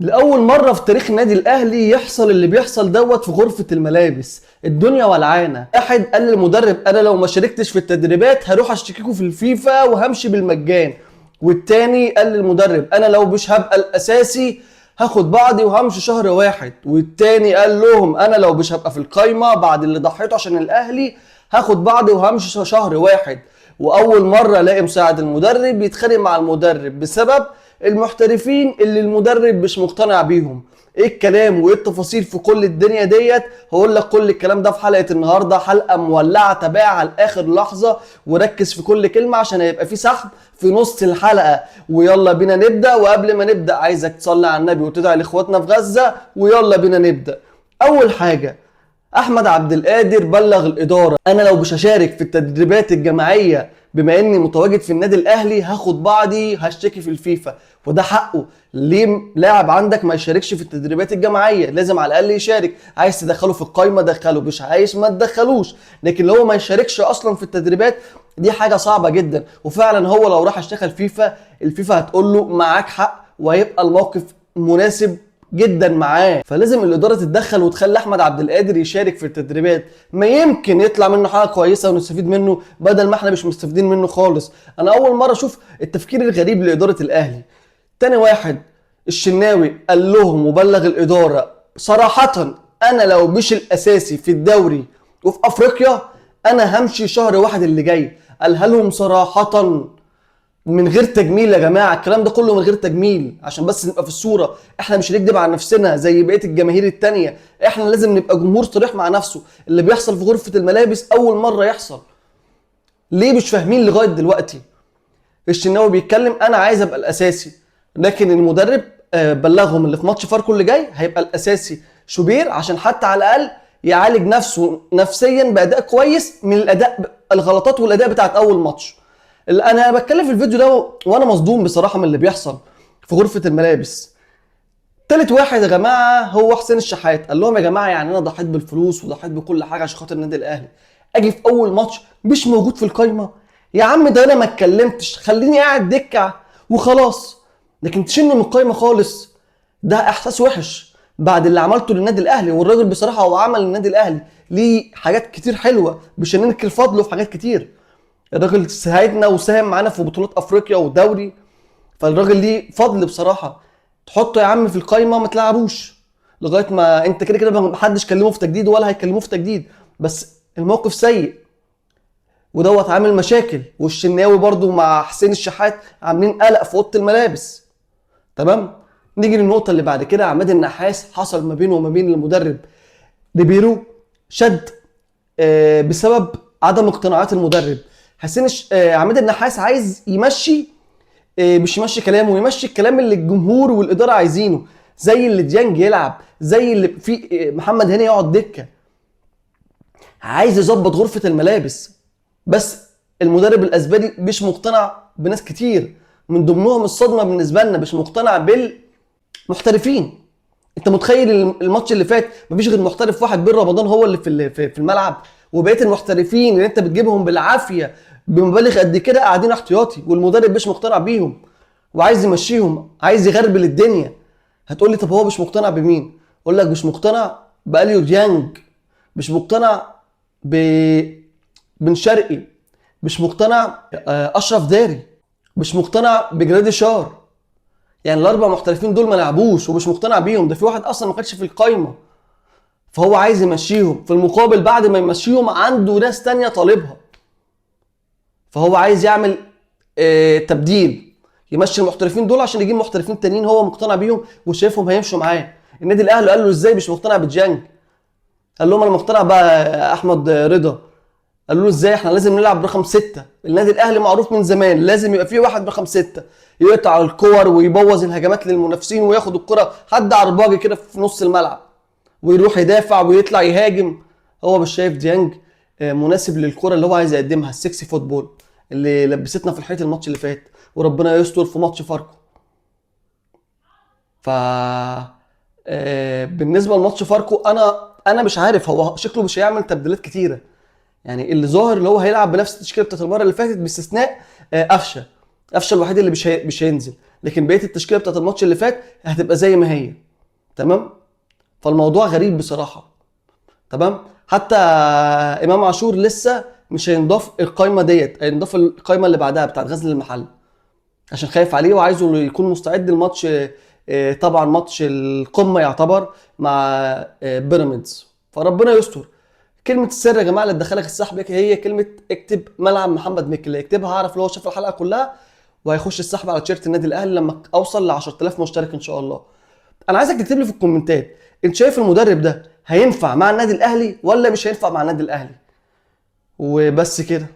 لأول مرة في تاريخ النادي الأهلي يحصل اللي بيحصل دوت في غرفة الملابس. الدنيا ولعانة. واحد قال للمدرب أنا لو ما شاركتش في التدريبات هروح أشتكيكوا في الفيفا وهمشي بالمجان. والتاني قال للمدرب أنا لو مش هبقى الأساسي هاخد بعضي وهمشي شهر واحد. والتاني قال لهم أنا لو مش هبقى في القايمة بعد اللي ضحيته عشان الأهلي هاخد بعضي وهمشي شهر واحد. وأول مرة ألاقي مساعد المدرب يتخانق مع المدرب بسبب المحترفين اللي المدرب مش مقتنع بيهم. ايه الكلام وايه التفاصيل في كل الدنيا ديت؟ هقول لك كل الكلام ده في حلقة النهاردة، حلقة مولعة، تابعها على اخر لحظة وركز في كل كلمة عشان هيبقى في سحب في نص الحلقة. ويلا بينا نبدأ. وقبل ما نبدأ عايزك تصلي على النبي وتدعي لاخواتنا في غزة. ويلا بينا نبدأ. اول حاجة، احمد عبد القادر بلغ الادارة انا لو مش هشارك في التدريبات الجماعية بما اني متواجد في النادي الاهلي هاخد بعضي هشتكي في الفيفا. وده حقه. ليه لاعب عندك ما يشاركش في التدريبات الجماعية؟ لازم على الاقل يشارك. عايز تدخله في القايمة دخله، مش عايز ما تدخلوش، لكن لو هو ما يشاركش اصلا في التدريبات دي حاجة صعبة جدا. وفعلا هو لو راح اشتكى الفيفا، الفيفا هتقول له معاك حق، وهيبقى الموقف مناسب جدا معاه. فلازم الادارة تتدخل وتخلي احمد عبد القادر يشارك في التدريبات، ما يمكن يطلع منه حاجة كويسة ونستفيد منه بدل ما احنا مش مستفيدين منه خالص. انا اول مرة اشوف التفكير الغريب لادارة الاهلي. تاني واحد، الشناوي قال لهم وبلغ الادارة صراحة انا لو مش الاساسي في الدوري وفي افريقيا انا همشي شهر واحد اللي جاي. قالها لهم صراحة من غير تجميل يا جماعة، الكلام ده كله من غير تجميل عشان بس نبقى في الصورة. احنا مش هنكدب على نفسنا زي بقية الجماهير التانية، احنا لازم نبقى جمهور صريح مع نفسه. اللي بيحصل في غرفة الملابس اول مرة يحصل، ليه مش فاهمين لغاية دلوقتي؟ الشناوي بيتكلم انا عايز ابقى الاساسي، لكن المدرب بلغهم اللي في ماتش فاركو اللي جاي هيبقى الاساسي شوبير، عشان حتى على الاقل يعالج نفسه نفسيا باداء كويس من الاداء الغلطات والاداء بتاعت اول ماتش. اللي انا بتكلم في الفيديو ده وانا مصدوم بصراحة من اللي بيحصل في غرفة الملابس. تالت واحد يا جماعة هو حسين الشحات، قال لهم يا جماعة يعني انا ضحيت بالفلوس وضحيت بكل حاجة عشان خاطر النادي الاهلي، اجي في اول ماتش مش موجود في القايمة؟ يا عم ده انا ما اتكلمتش، خليني قاعد دكه وخلاص، لكن تشيلني من القايمة خالص، ده احساس وحش بعد اللي عملته للنادي الاهلي. والراجل بصراحة هو عمل للنادي الاهلي ليه حاجات كتير حلوة، مش هننكر فضله في حاجات كتير. الراجل ساعدنا وساهم معانا في بطولات افريقيا ودوري، فالراجل ليه فضل بصراحة. تحطه يا عم في القايمة ما تلعبوش لغاية ما انت كده كده ما حدش كلمة في تجديد ولا هيكلموه في تجديد، بس الموقف سيء ودوت عامل مشاكل. والشناوي برضو مع حسين الشحات عاملين قلق في اوضة الملابس. تمام، نيجي للنقطة اللي بعد كده. عماد النحاس حصل ما بينه وما بين المدرب ريبيرو شد بسبب عدم اقتناعات المدرب. عماد النحاس عايز يمشي، مش يمشي كلامه، يمشي الكلام اللي الجمهور والادارة عايزينه، زي اللي ديانج يلعب، زي اللي في محمد هاني يقعد دكه. عايز يظبط غرفة الملابس، بس المدرب الاسباني مش مقتنع بناس كتير، من ضمنهم الصدمة بالنسبة لنا مش مقتنع بالمحترفين. انت متخيل الماتش اللي فات مفيش غير محترف واحد بين رمضان هو اللي في الملعب، وبقية المحترفين اللي انت بتجيبهم بالعافية بمبالغ قد كده قاعدين احتياطي، والمدرب مش مقتنع بيهم وعايز يمشيهم، عايز يغربل الدنيا. هتقول لي طب هو مش مقتنع بمين؟ اقول لك مش مقتنع بأليو ديانج، مش مقتنع ب بن شرقي، مش مقتنع اشرف داري، مش مقتنع بجراديشار. يعني الاربع محترفين دول ما لعبوش ومش مقتنع بيهم، ده في واحد اصلا ما كانش في القايمة، فهو عايز يمشيهم. في المقابل بعد ما يمشيهم عنده ناس تانية طالبها، فهو عايز يعمل تبديل، يمشي المحترفين دول عشان يجيب محترفين تانيين هو مقتنع بيهم وشايفهم هيمشوا معاه. النادي الاهلي قال له ازاي مش مقتنع بديانج؟ قال لهم انا مقتنع بقى احمد رضا. قالوا له ازاي؟ احنا لازم نلعب برقم 6. النادي الاهلي معروف من زمان لازم يبقى فيه واحد رقم 6 يقطع الكور ويبوظ الهجمات للمنافسين وياخد الكرة حد عرباجي كده في نص الملعب ويروح يدافع ويطلع يهاجم. هو مش شايف ديانج مناسب للكرة اللي هو عايز يقدمها، ال sexy football اللي لبستنا في الحيط الماتش اللي فات، وربنا يستر في ماتش فاركو. ف بالنسبة لماتش فاركو انا مش عارف، هو شكله مش هيعمل تبديلات كتيرة. يعني اللي ظاهر اللي هو هيلعب بنفس التشكيلة بتاعت المرة اللي فاتت باستثناء قفشه. قفشه الوحيد اللي مش هينزل. لكن بقية التشكيلة بتاعت الماتش اللي فات هتبقى زي ما هي. تمام. فالموضوع غريب بصراحة. تمام. حتى امام عاشور لسه مش هينضاف القايمة ديت، هينضاف القايمة اللي بعدها بتاعت غزل المحل، عشان خايف عليه وعايزه يكون مستعد الماتش. طبعا ماتش القمه يعتبر مع بيراميدز، فربنا يستر. كلمة السر يا جماعة اللي تدخلك السحب هي كلمة اكتب ملعب محمد مكي، اللي يكتبها هعرف لو هو شاف الحلقة كلها وهيخش السحب على تيشيرت النادي الاهلي لما اوصل ل 10000 مشترك ان شاء الله. انا عايزك تكتب لي في الكومنتات انت شايف المدرب ده هينفع مع النادي الاهلي ولا مش هينفع مع النادي الاهلي. وبس كده.